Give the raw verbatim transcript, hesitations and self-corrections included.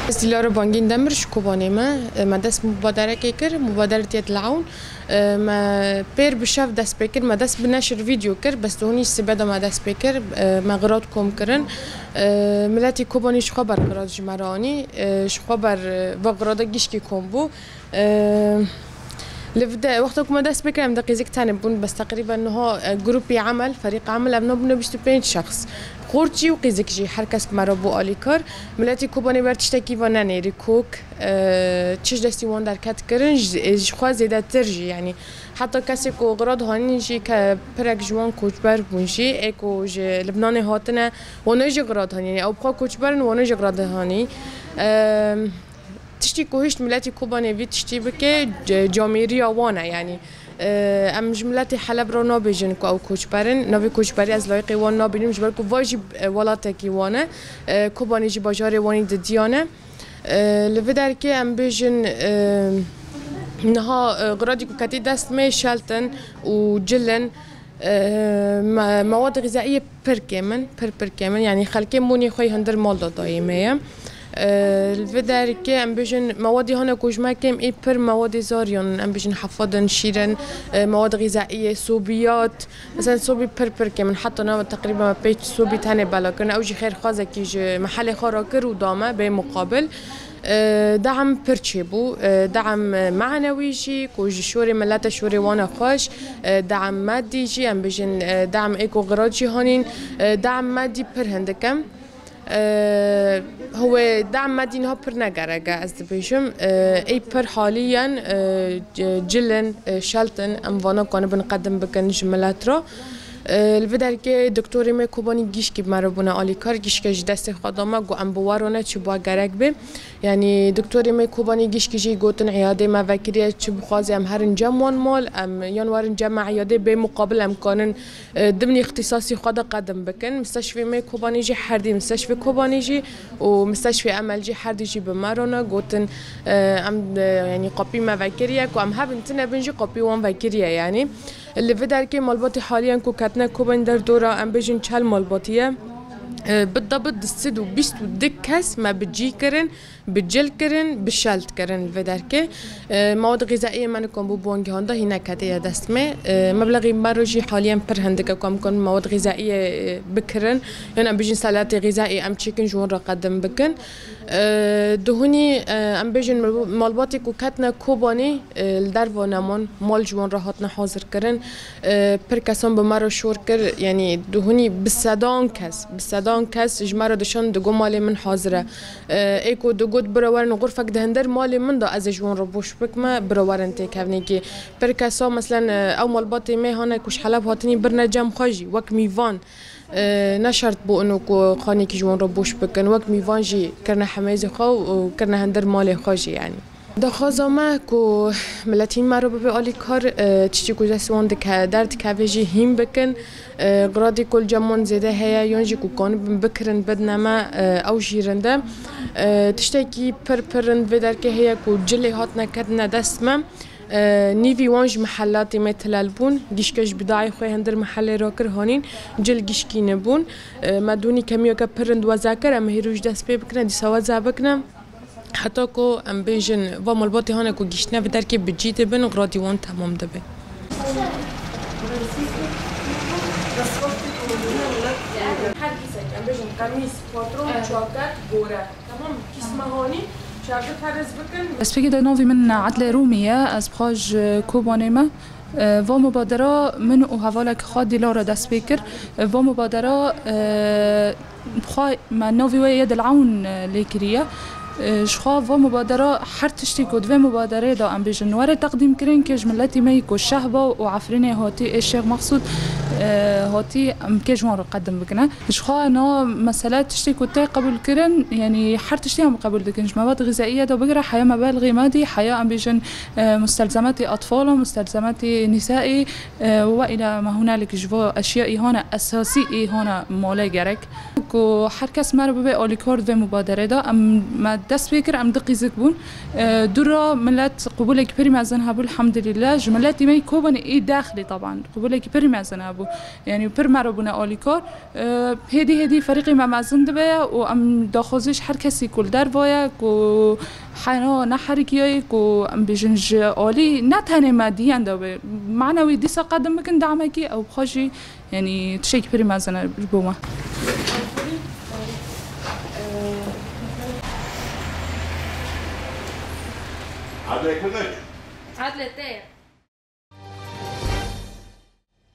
Ez Dilara Bangîn Demir ji Kobanê me. Me dest bi mubaderekê kir, mubadere Yed Lewn. Me pêr bi şev dest pê kir, me dest bi neşir vîdeo kir, bes di hûnî sibe de me dest pê kir, me xirat kom kirin. Miletî Kobanî ji xwe ber xirat ji me re anî, ji xwe ber va xirada gişkî kom bû. Li vide, wexta ku me dest pê kir, em de qîzik tenê bûn, bes teqrîben niha, e, grûpî emel, ferîq emel, ev nabûne bîst û pênc şexs. Xort jî û qîzik jî, her kes bi me re bû alîkar. Miletî Kobanê ber tiştekî va nenêrî kok, e, çi ji destî wan derket kirin, ji, e, ji xwe zêdetir jî, yanî heta kesê ku xirat hanîn jî ke pirek ji wan koçber bûn jî, ê ku ji Libnanê hatine, wana jî xirat hanîn, yanî ew bi xwe koçber in, wana jî xirat hanî. E, Tiştî ku hişt miletî Kobanê vî tiştî bike, c-, camêriya wan e, yanî, e, em ji miletê Heleb re nabêjin ku ew koçber in. Navê koçberî ez layiqê wan nabînim, ji ber ku va jî, e, welatekî wan e. E, Kobanê jî bajarê wan î didiyan e. E, li vê derkê em bêjin, e, niha, e, xiradî ku ketî dest me şelt in û cil in. E, me-, mewad xîzaiyê pir kêm in, pir, pir kêm in. Yanî xelkê monê xwe yê hundir mal de dayê me ye. E, li vê derkê em bêjin mewadê hane ku ji me kêm ê pir mewadê zar yan, em bêjin hefad in, şîr in, e, mewad xîzaiyê, sobiyat. Mesela sobî pir, pir kêm in. Heta nava teqrîben me pênc sobî tenê bela kirin. Ew jî xêrxwazekî ji mehelê xwe re kir û da me bê muqabil. E, deam pir çêbû, e, deam manewî jî, ku ji şorê milete şorê wane xweş, e, deam madî jî, em bêjin, e, deam ê ku xirat jî hanîn, e, deam madî pir hindik e. E, hûê deam madî niha pir ne gerek e, ez dibêjim. E, ê pir haliyen, e, c-, cil in, e, şelt in, em vana kanibin qedim bikin ji milet re. E, li vê derkê doktorê me Kobanî gişkî bi me re bûne alîkar, gişke ji destê xwe da me, got em bi we re ne, çi bi we gerek bê. Yanî doktorê me Kobanî gişkî jî gotin, îyadê me vekiriye, çi bixwaze em herin cem wan mal, em yan werin cem me îyadê bê muqabil em kanin, e, dimnî îxtîsasî xwe de qedim bikin. Misteşfê me Kobanî jî herdî, misteşfê Kobanî jî û misteşfê Emel jî herdî jî bi me re ne, gotin, e, em, e, yanî qapî me vekiriye, ku em hebin tune bin jî qapî wan vekiriye yanî. Li vê derkê malbatê haliyen ku ketine Kobanî derdora, em bêjin çel malbatî ye. E, bi da bi du sed û bîst û du kes me bi cî kirin, bi cil kirin, bi şelt kirin li vê derkê. E, mewad xîzaiyê me nikom bû bi wan gihanda hîne ketiye dest me. E, meblexî me re jî haliyen pir hindik e ku em kan mewad xîzaiyê, e, bikirin. Yan em bêjin selatê xîzaiyê em çêkin ji wan re qedim bikin. E, duhunî, e, em bêjin mal-, malbatê ku ketine Kobanî, e, li derve neman, mal ji wan re hatine hazir kirin. E, pir kesan bi me re şor kir, yanî duhunî bi sedan kes, bi sedan kes ji me re dişan digot malê min hazir e. E, ê ku digot bira werin xurfek di hinder malê min de ez ê ji wan re boş bikme, bira werin têkevnêkê. Pir kesa, meselen, e, ew malbatê me hane ku ji Heleb hatinî birine cem xwe jî, wek mîvan. E, ne şert bû ino ku xanekî ji wan re boş bikin, wek mîvan jî kirine hemêzê xwe û kirine hinder malê xwe jî, yanî. Daxwaza me ku miletî me re bibe alîkar, e, tiştî ku dest wan dike-, derdikeve jî hîn bikin. E, xiradî ku li cem wan zêde heye, yan jî ku kanibin bikirin bidine me, e, ew jî rind e. E, tiştekî pir pir rind vê derkê heye ku cilê hatine ketine dest me. E, nîvî wan ji mehelatê me tilel bûn. Gişke ji bidayê xwe hindir mehelê rakir hanîn, cil gişkî nebûn. E, me dûnî kemiyeke pir rind weza kir, em hêrû ji dest pê bikine, dîsa weza bikine. Heta ku em bêjin, va malbatê hane ku giştine vê derkê bi cî dibin, xiradî wan temam dibe. Her kîsek, em bêjin qemîs, patron, çaket, bore. Tamam, kîsme hanî, çaket ferez bikin. Destpêkê de navê min Edlê Rûmî ye, ez bi xwe ji Kobanê me. E, va mubadera min û hevalek xwe Dîlara dest pê kir. E, va mubadera, e, xwe me navê wê Yed Lewn, e, lê kiriye. E, ji xwe va mubadera her tiştî ku di vê mubaderê de em bêjin were teqdîm kirin, kê ji miletî me yî ku Şehba û Efrînê hatî, ê Şêx Mexsûd, e, hatî, em kê ji wan re qedim bikine. Ji xwe na mesele tiştî ku tê qebûl kirin, yanî her tiştî em qebûl dikin. Ji mewad xîzaiye de bigire heya mebelxê me dî, heya em bêjin, e, mustelzematê atfal û mustelzematê nîsaî, e, we îla me hûnelik ji bo eşya îhana esasî îhana male gerek. Ku her kes me re bibe alîkar di vê mubaderê de, em, me dest pê kir, em du qîzik bûn. E, dû re milet qubûlekî pirî mezin hebû, elhamdulillah. Ji miletî me yî Kobanê ê daxilî teban qubûlekî pirî mezin hebû. Yanî pir me re bûne alîkar. E, hêdî hêdî ferîqê me mezin dibe ye û em daxwazî ji her kesî ku li derva ye ku hena neherikiyayê ku em bêjin ji alî ne tenê me diyen de be. Manewî dîsa qedim bikin damekî ew bi xwe jî Yanî tiştekî pirî mezin e ji bo me. Adile kurdek. Adile te ye.